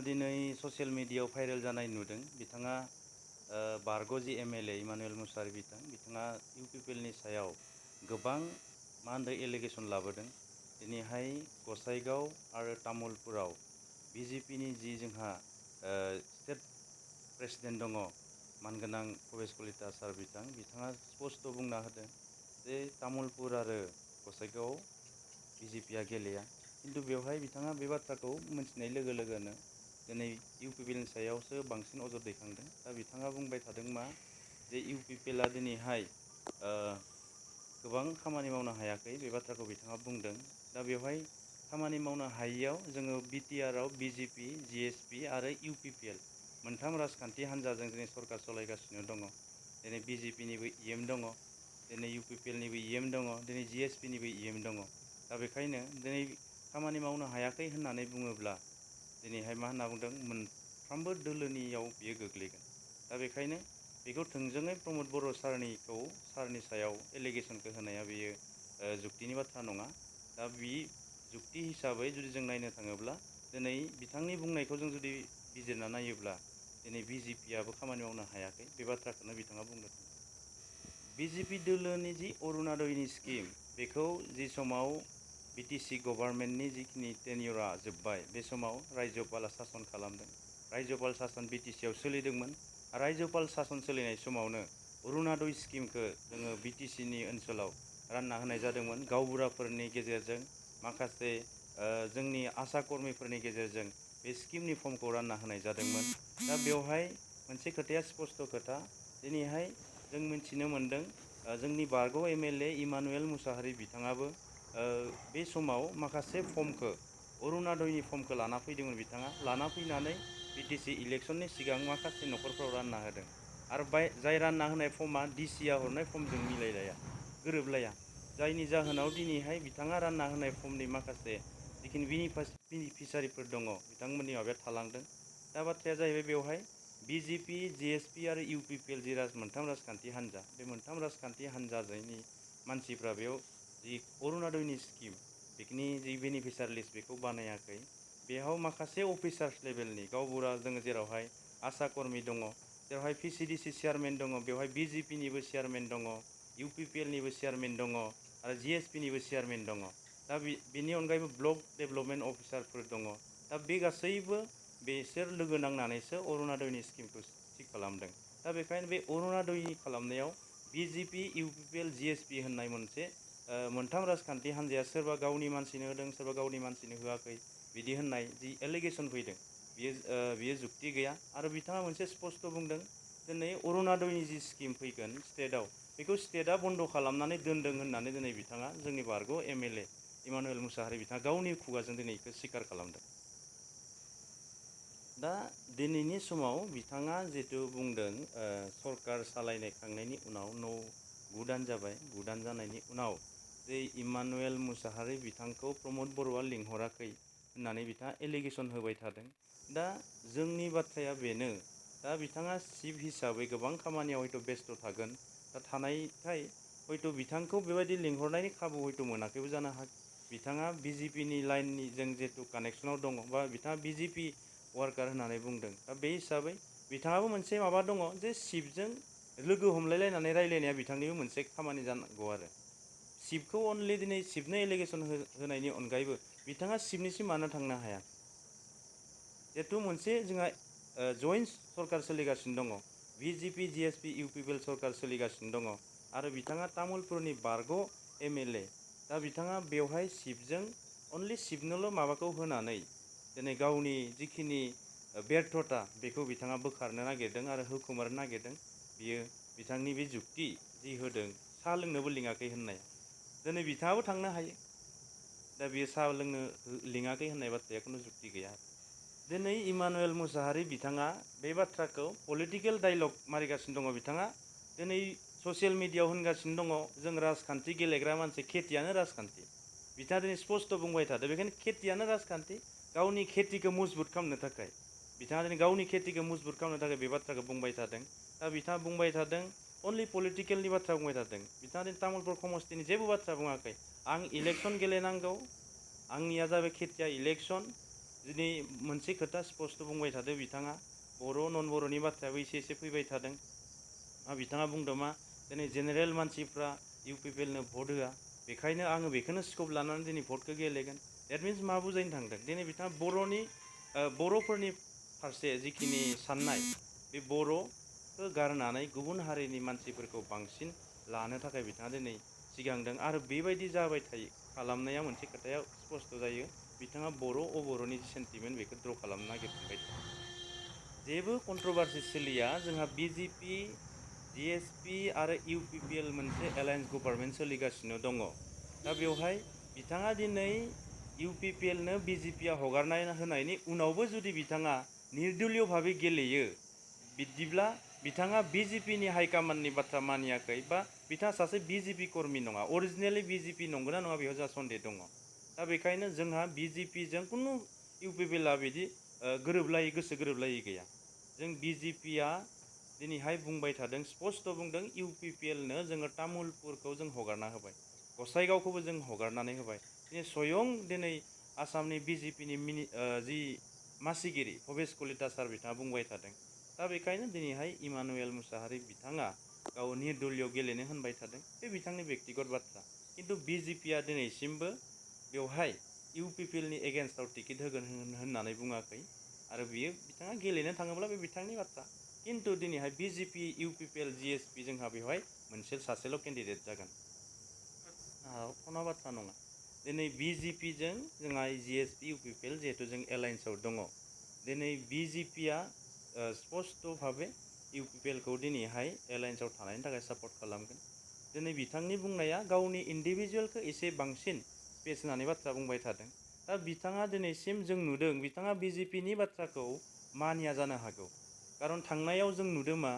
दिनै ससियेल मिडियायाव भाइरेल जानाय नुदों बिथाङा बारग' जि एमएलए इमानुएल मुसाहारि बिथाङा इउपिपिएलनि सायाव गोबां मा होनदों एलिगेसन लाबोदों। दिनैहाय गसाइगाव आरो तामुलपुराव बिजेपिनि जि जोंहा स्टेट प्रेसिडेन्ट दङ मानगोनां भबेस कलिता सार बिथाङा स्पष्ट बुंना होदों जे तामुलपुर आरो गसाइगाव बिजेपिया गेलेया। किन्तु बेवहाय बिथाङा बे बाथ्राखौ मिथिनाय लोगो लोगोनो दिनै इउपिपिएलनि सायावसो बांसिन अजद दैखांदों। दा बिथाङा बुंबाय थादों मा जे इउपिपिएलआ दिनैहाय गोबां खामानि मावनो हायाखै बे बाथ्राखौ बिथाङा बुंदों। दा बेवहाय खामानि मावनो हायियाव जोङो बिटिआरआव बिजेपि जिएसपि आरो इउपिपिएल मोनथाम राजखान्थि हान्जाजों दिनै सरकार सालायगासिनो दङ। दिनै बिजेपिनिबो इएम दङ, दिनै इउपिपिएलनिबो इएम दङ, दिनै जिएसपिनिबो इएम दङ। दा बेखायनो दिनै खामानि मावनो हायाखै होननानै बुङोब्ला दिनैहाय मा होनना बुंदों मोनफ्रोमबो दोलोनियाव बियो गोग्लैगोन। दा बेखायनो बेखौ थोंजोङै प्रमद बर' सारनि सायाव एलिगेसनखौ होनाया बेयो जुक्तिनि बाथ्रा नङा। दा बे जुक्ति हिसाबै जुदि जों नायनो थाङोब्ला दिनै बिथांनि बुंनायखौ जों जुदि बिजिरना नायोब्ला दिनै बिजेपिआबो खामानि मावनो हायाखै बे बाथ्राखौनो बिथाङा बुंनो थांदों। बिजेपि दोलोनि जि अरुणादयनि स्किम बेखौ जि समाव बिटिसि गभर्नमेन्टनि जिखिनि टेन्युरा जोब्बाय बे समाव रायजोपाला सासन खालामदों। रायजोपाल सासन बिटिसिआव सोलिदोंमोन। रायजोपाल सासन सोलिनाय समावनो अरुणादय स्किमखौ जोङो बिटिसिनि ओनसोलाव रानना होनाय जादोंमोन गावबुराफोरनि गेजेरजों माखासे जोंनि आसा कर्मिफोरनि गेजेरजों बे स्किमनि फर्मखौ रानना होनाय जादोंमोन। दा बेवहाय मोनसे खोथाया स्पष्ट खोथा दिनैहाय जों मिथिनो मोन्दों जोंनि बारग' एमएलए इमानुएल मुसाहारि बिथाङाबो बे समाव माखासे फर्मखौ अरुणादयनि फर्मखौ लाना फैदोंमोन। बिथाङा लाना फैनानै बिटिसि इलेक्सननि सिगां माखासे न'खरफ्राव रानना होदों आरो जाय रानना होनाय फर्मा डिसिआ हरनाय फर्मजों मिलायलाया, गोरोबलाया, जायनि जाहोनाव दिनैहाय बिथाङा रानना होनाय फर्मनि माखासे जिखिनि बेनिफिसारिफोर दङ बिथांमोननि माबाया थालांदों। दा बाथ्राया जाहैबाय बेवहाय बिजेपि जिएसपि आरो इउपिपिएल जि मोनथाम राजखान्थि हान्जा बे मोनथाम राजखान्थि हान्जानि मानसिफ्रा बेयाव जि अरुणादयनि स्किम बेनि जि बेनिफिसारि लिस्ट बेखौ बानायाखै। बेयाव माखासे अफिसार्स लेभेलनि गावबुरा दङ जेरावहाय आसा कर्मि दङ, जेरावहाय पिसिडिसि चेयारमेन दङ, बेवहाय बिजेपिनिबो चेयारमेन दङ, इउपिपिएलनिबो चेयारमेन दङ आरो जिएसपिनिबो चेयारमेन दङ। दा बेनि अनगायैबो ब्लक डेभेलपमेन्ट अफिसारफोर दङ। दा बे गासैबो बेसोर लोगो नांनानैसो अरुणादयनि स्किमखौ थि खालामदों। दा बेखायनो बे अरुणादयनि खालामनायाव बिजेपि इउपिपिएल जिएसपि होननाय मोनथाम राजखान्थि हान्जाया सोरबा गावनि मानसिनो होदों सोरबा गावनि मानसिनो होआखै बिदि होननाय जि एलिगेसन फैदों बियो जुक्ति गैया। आरो बिथाङा मोनसे स्पष्ट बुंदों दिनै अरुणादयनि जि स्किम फैगोन स्टेटआव बेखौ स्टेटआ बन्द' खालामनानै दोनदों होननानै दिनै बिथाङा जोंनि बारग' एमएलए इमानुएल मुसाहारि बिथाङा गावनि खुगाजों दिनै बेखौ स्वीकार खालामदों। दा दिनैनि समाव बिथाङा जिहेतु बुंदों सरकार सालायखांनायनि उनाव 9 दान जाबाय, 9 दान जानायनि उनाव जे इमानुएल मुसाहारि बिथांखौ प्रमद बर'आ लिंहराखै होननानै बिथाङा एलिगेसन होबाय थादों। दा जोंनि बाथ्राया बेनो, दा बिथाङा चिफ हिसाबै गोबां खामानियाव हयथ' बेस्थ' थागोन। दा थानायखाय हयथ' बिथांखौ बेबायदि लिंहरनायनि खाबु हयथ' मोनाखैबो जानो हागौ। बिथाङा बिजेपिनि लाइननि जों जिहेतु कानेक्सनाव दङ बा बिथाङा बिजेपि वार्कार होननानै बुंदों। दा बे हिसाबै बिथाङाबो मोनसे माबा दङ जे चिफजों लोगो हमलायलायनानै रायज्लायनाया बिथांनिबो मोनसे खामानि जानांगौ आरो चिफखौ अनलि दिनै चिफनो एलिगेसन होनायनि अनगायैबो बिथाङा चिफनिसिम मानो थांनो हाया। जिहेतु मोनसे जोंहा जइन्ट सरकार सोलिगासिनो दङ, बिजेपि जिएसपि इउपिपिएल सरकार सोलिगासिनो दङ आरो बिथाङा तामुलपुरनि बारग' एमएलए। दा बिथाङा बेवहाय चिफजों अनलि चिफनोल' माबाखौ होनानै दिनै गावनि जिखिनि बेर्थता बेखौ बिथाङा बोखारनो नागिरदों आरो होखोमारनो नागिरदों। बियो बिथांनि बे जुक्ति जि होदों साहा लोंनोबो लिङाखै होननाया दिनै बिथाङाबो थांनो हायो। दा बियो साहा लोंनो लिङाखै होननाय बाथ्राया खुनु जुक्ति गैया। दिनै इमानुएल मुसाहारि बिथाङा बे बाथ्राखौ पलिटिकेल डायलग मारिगासिनो दङ। बिथाङा दिनै ससियेल मिडियायाव होनगासिनो दङ जों राजखान्थि गेलेग्रा मानसि, खेथियानो राजखान्थि। बिथाङा दिनै स्पष्ट बुंबाय थादों बेखायनो खेथियानो राजखान्थि। गावनि खेथिखौ मजबुत खालामनो थाखाय बिथाङा दिनै गावनि खेथिखौ मजबुत खालामनो थाखाय बे बाथ्राखौ बुंबाय थादों। दा बिथाङा बुंबाय थादों अनलि पलिटिकेलनि बाथ्रा बुंबाय थादों। बिथाङा दिनै तामुलपुर समस्तिनि जेबो बाथ्रा बुङाखै। आं इलेक्सन गेलेनांगौ, आंनिया जाबाय खेथिया इलेक्सन, दिनै मोनसे खोथा स्पष्ट बुंबाय थादों बिथाङा बर' नन बर'नि बाथ्रायाबो एसे फैबाय थादों। बिथाङा बुंदों मा दिनै जेनेरेल मानसिफ्रा इउपिपिएलनो भट होआ, बेखायनो आङो बेखौनो स्कप लानानै दिनै भटखौ गेलेगोन। देट मिन्स मा बुजायनो थांदों दिनै बिथाङा बर'फोरनि फारसे जिखिनि साननाय बे बर'खौ गारनानै गुबुन हारिनि मानसिफोरखौ बांसिन लानो थाखाय बिथाङा दिनै सिगांदों आरो बेबायदि जाबाय थायो खालामनाया मोनसे खोथाया स्पष्ट जायो बिथाङा बर' अबर'नि सेन्टिमेन्ट बेखौ ड्र' खालामनो नागिरफिनबाय थादों। जेबो कन्ट्रभारसि सोलिया, जोंहा बिजेपि जिएसपि आरो इउपिपिएल मोनसे एलायन्स गभार्नमेन्ट सोलिगासिनो दङ। दा बेवहाय बिथाङा दिनै इउपिपिएलनो बिजेपिया हगारना होनायनि उनावबो जुदि बिथाङा निर्दलीय भाबै गेलेयो, बिदिब्ला बिथाङा बिजेपिनि हाइकामान्डनि बाथ्रा मानियाखै बा बिथाङा सासे बिजेपि कर्मि नङा, अरिजिनेलि बिजेपि नंगौना नङा बेयाव जोंहा सन्देह दङ। दा बेखायनो जोंहा बिजेपिजों कुनु इउपिपिएलआ बिदि गोरोबलायै गोसो गोरोबलायै गैया। जों बिजेपिया दिनैहाय बुंबाय थादों, स्पष्ट बुंदों इउपिपिएलनो जोङो तामुलपुरखौ जों हगारना होबाय, गसाइगावखौबो जों हगारनानै होबाय। दिनै स्वयं दिनै आसामनि बिजेपिनि जि मासिगिरि भबेस कलिता सार बिथाङा बुंबाय थादों। दा बेखायनो दिनैहाय इमानुएल मुसाहारि बिथाङा गाव निर्दलीय गेलेनो होनबाय थादों, बे बिथांनि बेक्तिगत बाथ्रा। खिन्थु बिजेपिया दिनैसिमबो बेवहाय इउपिपिएलनि एगेन्स्टआव टिकेट होगोन होननानै बुङाखै आरो बियो बिथाङा गेलेनो थाङोब्ला बे बिथांनि बाथ्रा। खिन्थु दिनैहाय बिजेपि इउपिपिएल जिएसपि जोंहा बेवहाय सासेल' केन्डिडेट जागोन। फना बाथ्रा नङा। दिनै बिजेपिजों जोंहा जिएसपि इउपिपिएल जिहेतु जों एलायन्सआव दङ, दिनै बिजेपिया स्पष्ट भाबै इउपिपिएलखौ दिनैहाय एलायन्सआव थानायनि थाखाय सापर्ट खालामगोन। दिनै बिथांनि बुंनाया गावनि इन्डिभिजुवेलखौ एसे बांसिन स्पेस होनानै बाथ्रा बुंबाय थादों। दा बिथाङा दिनैसिम जों नुदों बिथाङा बिजेपिनि बाथ्राखौ मानिया जानो हागौ, खारन थांनायाव जों नुदों मा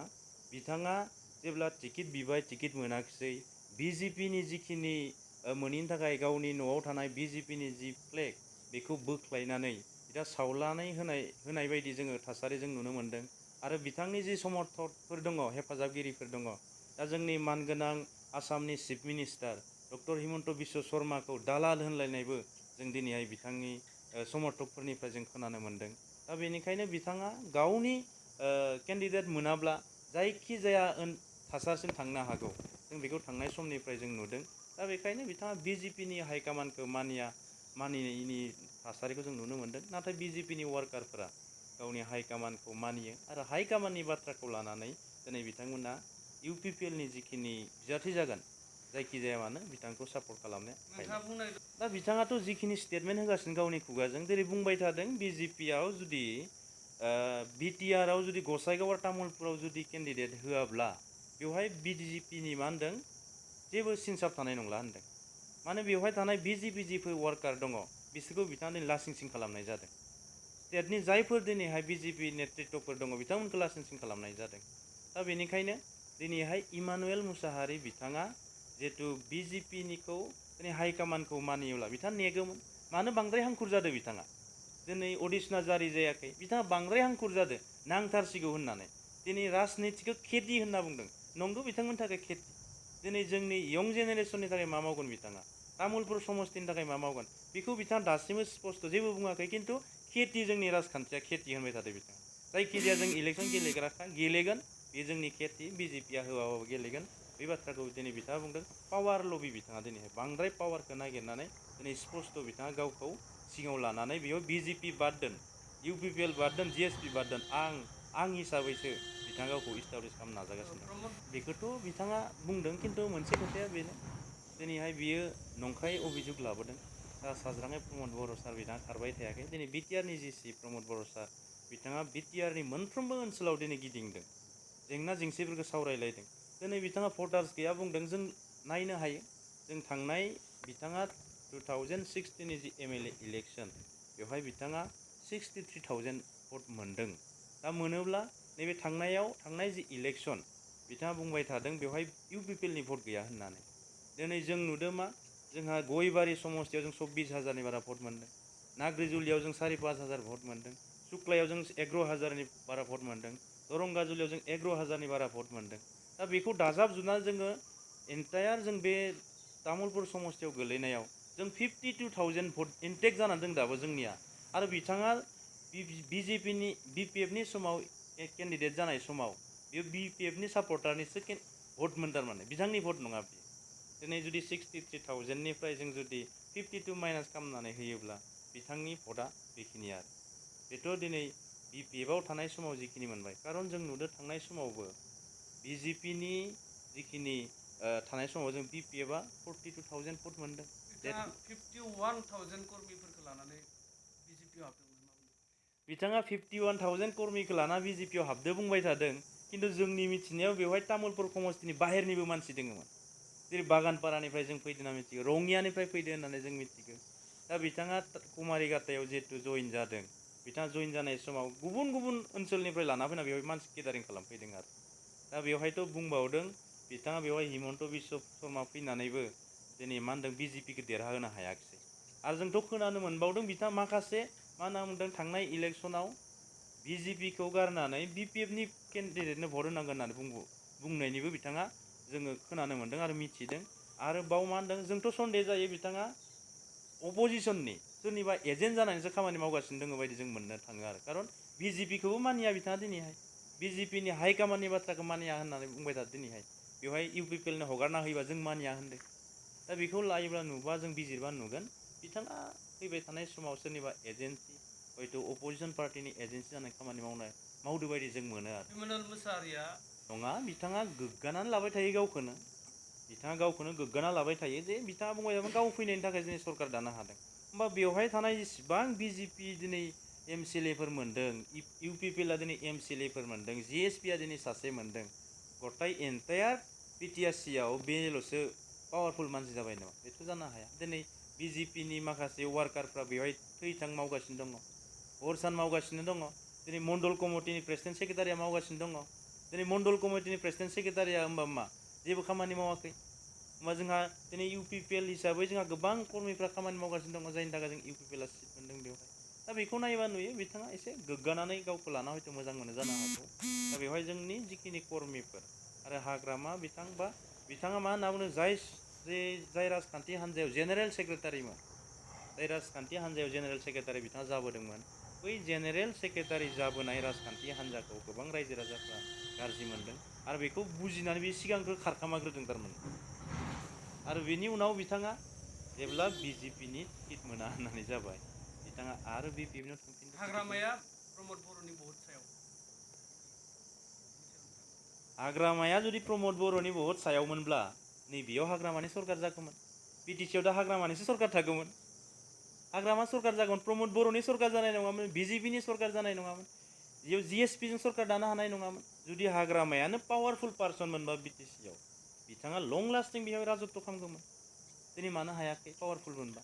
बिथाङा जेब्ला टिकेट बिबाय टिकेट मोनाखिसै, बिजेपिनि जिखिनि मोनैनि थाखाय गावनि न'आव थानाय बिजेपिनि जि फ्लेग बेखौ बोख्लायनानै बिथाङा सावनानै होनाय बायदि जोङो थासारि जों नुनो मोन्दों। आरो बिथांनि जि समर्थकफोर दङ, हेफाजाबगिरिफोर दङ, दा जोंनि मानगोनां आसामनि chief minister doctor Himanta Biswa शर्माखौ दालाल होनलायनायबो जों दिनैहाय बिथांनि समर्थकफोरनिफ्राय जों खोनानो मोन्दों। दा बेनिखायनो बिथाङा गावनि केन्डिडेट मोनाब्ला जायखिजाया थासारिसिम थांनो हागौ, जों बेखौ थांनाय समनिफ्राय जों नुदों। दा बेखायनो बिथाङा बिजेपिनि हाइकामान्डखौ मानियैनि थासारिखौ जों नुनो मोन्दों। नाथाय बिजेपिनि वार्कारफोरा गावनि हाइकामान्डखौ मानियो आरो हाइकामान्डनि बाथ्राखौ लानानै दिनै बिथांमोना इउपिपिएलनि जिखिनि बिजाथि जागोन जायखिजाया मानो बिथांखौ सापर्ट खालामनो हायो। दा बिथाङाथ' जिखिनि स्टेटमेन्ट होगासिनो गावनि खुगाजों जेरै बुंबाय थादों, बिजेपियाव जुदि बिटिआरआव जुदि गसाइगाव आरो तामुलपुराव जुदि केन्डिडेट होआब्ला बेवहाय बिजेपिनि मा होनदों जेबो सिनसाब थानाय नंला होनदों। माने बेवहाय थानाय बिजेपि जिफोर वार्कार दङ बिसोरखौ बिथाङा दिनै लासिंसिं खालामनाय जादों। स्टेटनि जायफोर दिनैहाय बिजेपि नेतृत्वफोर दङ बिथांमोनखौ लासिंसिं खालामनाय जादों। दा बेनिखायनो दिनैहाय इमानुएल मुसाहारि बिथाङा जिहेतु बिजेपिनिखौ दिनै हाइकामान्डखौ मानियोब्ला बिथाङा नेगौमोन। मानो बांद्राय हांखुर जादों बिथाङा? दिनै अडिशना जारि जायाखै, बिथाङा बांद्राय हांखुर जादों नांथारसिगौ होननानै। दिनै राजनितिखौ खेथि होनना बुंदों, नंगौ बिथांमोननि थाखाय खेथि। दिनै जोंनि यं जेनेरेसननि थाखाय मा मावगोन बिथाङा, तामुलपुर समस्तिनि थाखाय मा मावगोन बेखौ बिथाङा दासिमबो स्पष्ट जेबो बुङाखै। खिन्थु खेथि, जोंनि राजखान्थिया खेथि होनबाय थादों बिथाङा। जायखिजाया जों इलेक्सन गेलेग्राखा गेलेगोन, बे जोंनि खेथि, बिजेपिया होआबाबो गेलेगोन, बे बाथ्राखौ दिनै बिथाङा बुंदों। पावार लबि बिथाङा दिनैहाय बांद्राय पावारखौ नागिरनानै दिनै स्पष्ट बिथाङा गावखौ सिगाङाव लानानै बेयाव बिजेपि बाद दोन, इउपिपिएल बाद दोन, जिएसपि बाद दोन, आं हिसाबैसो बिथाङा गावखौ इस्टाब्लिस खालामनो नाजागासिनो दं। बेखौथ' बिथाङा बुंदों, खिन्थु मोनसे खोथाया बेनो दिनैहाय बियो नंखाय अभिजुग लाबोदों। दा साज्राङै प्रमद बर' सार बिथाङा खारबाय थायाखै। दिनै बिटिआरनि जिसि प्रमद बर' सार बिथाङा बिटिआरनि मोनफ्रोमबो ओनसोलाव दिनै गिदिंदों, जेंना जेंसिफोरखौ सावरायलायदों। दिनै बिथाङा भटार्स गैया बुंदों, जों नायनो हायो। जों थांनाय बिथाङा 2016नि जि एमएलए इलेक्सन बेवहाय बिथाङा 63,000 भट मोनदों। दा मोनोब्ला नैबे थांनाय जि इलेक्सन बिथाङा बुंबाय थादों बेवहाय इउपिपिएलनि भट गैया होननानै। दिनै जों नुदों मा जोंहा गयबारि समस्तियाव जों 24,000नि बारा भट मोनदों, नाग्रिजुलियाव जों 4,500 भट मोनदों, सुक्लायाव जों 11,000नि बारा भट मोनदों, दरंगाजुलियाव जों 11,000नि बारा भट मोनदों। दा बेखौ दाजाबजुबनानै जोङो एन्टायार जों बे तामुलपुर समस्तियाव गोलैनायाव जों 52,000 भट इनटेक जानानै दं दाबो जोंनिया। आरो बिथाङा बिजेपिनि बिपिएफनि समाव केन्डिडेट जानाय समाव बेयो बिपिएफनि सापर्टारनिसो भट मोन थारमाने बिथांनि भट नङा बियो दिनै जुदि 63,000निफ्राय जों जुदि 52 माइनास खालामनानै होयोब्ला बिथांनि भटआ बेखिनि आरो बेथ' दिनै बिपिएफआव थानाय समाव जिखिनि मोनबाय खारन जों नुदों थांनाय समावबो बिजेपिनि जिखिनि थानाय समाव जों बिपिएफआ 42,000 भट मोनदों। 51,000 कर्मिफोरखौ लानानै बिजेपिआव हाबदोंमोन मा बुंदों? बिथाङा 51,000 कर्मिखौ लाना बिजेपिआव हाबदो बुंबाय थादों किन्तु जोंनि मिथिनायाव बेवहाय तामुलपुर समस्तिनि बाहेरनिबो मानसि दङमोन जेरै बागानपारानिफ्राय जों फैदों होनना मिथिगौ रङियानिफ्राय फैदो होननानै जों मिथिगौ दा बिथाङा कुमारिघाटायाव जिहेतु जइन जादों बिथाङा जइन जानाय समाव गुबुन गुबुन ओनसोलनिफ्राय लाना फैना बेवहाय मानसि गेदारिं खालामफैदों आरो दा बेवहायथ' बुंबावदों बिथाङा बेवहाय हिमन्त बिश्व शर्मा फैनानैबो दिनै मा होनदों बिजेपिखौ देरहाहोनो हायाखिसै आरो जोंथ' खोनानो मोनबावदों बिथाङा माखासे मा होनना बुंदों थांनाय इलेक्सनाव बिजेपिखौ गारनानै बिपिएफनि केन्डिडेटनो भट होनांगोन होननानै बुंनायनिबो बिथाङा जोङो खोनानो मोन्दों आरो मिथिदों आरो बाव मा होनदों जोंथ' सन्देह जायो बिथाङा अपोजिसननि सोरनिबा एजेन्ट जानानैसो खामानि मावगासिनो दङ बायदि जों मोननो थाङो आरो खारन बिजेपिखौबो मानिया बिथाङा दिनैहाय बिजेपिनि हाइकमान्डनि बाथ्राखौ मानिया होननानै बुंबाय थादों दिनैहाय बेवहाय इउपिपिएलनो हगारना होयोबा जों मानिया होनदों दा बेखौ लायोब्ला नुबा जों बिजिरबा नुगोन बिथाङा फैबाय थानाय समाव सोरनिबा एजेन्सि हयथ' अपोजिसन पार्टिनि एजेन्सि जानाय खामानि मावदो बायदि जों मोनो आरो बिमल मुसाहारिया नङा बिथाङा गोग्गानानै लाबाय थायो गावखौनो बिथाङा गावखौनो गोग्गाना लाबाय थायो जे बिथाङा बुंबाय थागोन गाव फैनायनि थाखाय दिनै सरकार दानो हादों होमबा बेवहाय थानाय जेसेबां बिजेपि दिनै एमसिएलएफोर मोन्दों इउपिपिएलआ दिनै एमसिएलएफोर मोन्दों जिएसपिआ दिनै सासे मोन्दों गथाय एन्टायार बिटिआरसिआव बेल'सो पावारफुल मानसि जाबाय नामा बेथ' जानो हाया दिनै बिजेपिनि माखासे वार्कारफ्रा बेवहाय थैथां मावगासिनो दङ हर सान मावगासिनो दङ दिनै मण्डल कमिटिनि प्रेसिडेन्ट सेक्रेटारिया मावगासिनो दङ दिनै मण्डल कमिटिनि प्रेसिडेन्ट सेक्रेटारिया होमबा मा जेबो खामानि मावाखै होमबा जोंहा दिनै इउपिपिएल हिसाबै जोंहा गोबां कर्मिफ्रा खामानि मावगासिनो दङ जायनि थाखाय जों इउपिपिएलआ सिट मोन्दों बेवहाय दा बेखौ नायोबा नुयो बिथाङा एसे गोग्गानानै गावखौ लाना हयथ' मोजां मोनो जानो हागौ दा बेवहाय जोंनि जिखिनि कर्मिफोर आरो हाग्रामा बिथाङा मा होनना बुङो जाय राजखान्थि हान्जायाव जेनेरेल सेक्रेटारिमोन जाय राजखान्थि हान्जायाव जेनेरेल सेक्रेटारि बिथाङा जाबोदोंमोन बै जेनेरेल सेक्रेटारि जाबोनाय राजखान्थि हान्जाखौ गोबां रायजो राजाफ्रा गाज्रि मोनदों आरो बेखौ बुजिनानै बे सिगांग्रो खारखामाग्रोदों थारमाने आरो बेनि उनाव बिथाङा जेब्ला बिजेपिनि टिकेट मोना होननानै जाबाय बिथाङा आरो बिपिएफनियाव थांफिनदों हाग्रामाया प्रमद बर'नि बहुत सायाव हाग्रामाया जुदि प्रमद बर'नि बहुत सायावमोनब्ला नैबेयाव हाग्रामानि सरकार जागौमोन बिटिसिआव दा हाग्रामानिसो सरकार थागौमोन हाग्रामा सरकार जागौमोन प्रमद बर'नि सरकार जानाय नङामोन बिजेपिनि सरकार जानाय नङामोन बेयाव जिएसपिजों सरकार दानो हानाय नङामोन जुदि हाग्रामायानो पावारफुल पार्सन मोनबा बिटिसिआव बिथाङा लं लास्टिं बेहाय राजत्व खालामगौमोन दिनै मानो हायाखै पावारफुल मोनबा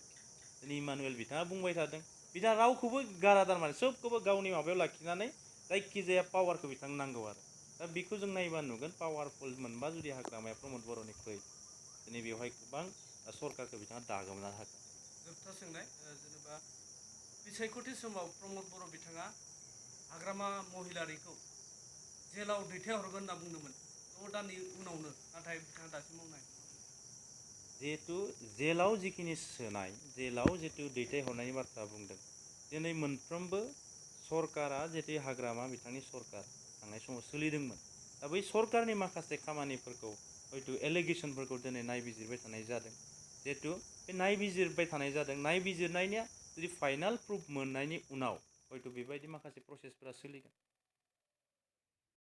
दिनै इमानुएल बिथाङा बुंबाय थादों बिथाङा रावखौबो गारा थारमाने सोबखौबो गावनि माबायाव लाखिनानै जायखिजाया पावारखौ बिथांनो नांगौ आरो दा बेखौ जों नायोबा नुगोन पावारफुल मोनबा जुदि हाग्रामाया प्रमद बर'निख्रुइ दिनै बेवहाय गोबां सरकारखौ बिथाङा दागोमना हागोन। जोबथा सोंनाय जेनेबा बिसायख'थि समाव प्रमद बर' बिथाङा हाग्रामा महिलारिखौ जेलाव दैथायहरगोन होनना बुंदोंमोन 6 दाननि उनावनो नाथाय बिथाङा दासिम मावनो हायाखै जिहेतु जेलाव जिखिनि सोनाय जेलाव जितु दैथायहरनायनि बाथ्रा बुंदों दिनै मोनफ्रोमबो सरकारा जितु हाग्रामा बिथांनि सरकार थांनाय समाव सोलिदोंमोन दा बै सरकारनि माखासे खामानिफोरखौ हयथ' एलिगेसनफोरखौ दिनै नायबिजिरबाय थानाय जादों जिहेतु बे नायबिजिरबाय थानाय जादों नायबिजिरनायनिया जुदि फाइनाल प्रुफ मोननायनि उनाव हयथ' बेबायदि माखासे प्रसेसफोरा सोलिगोन।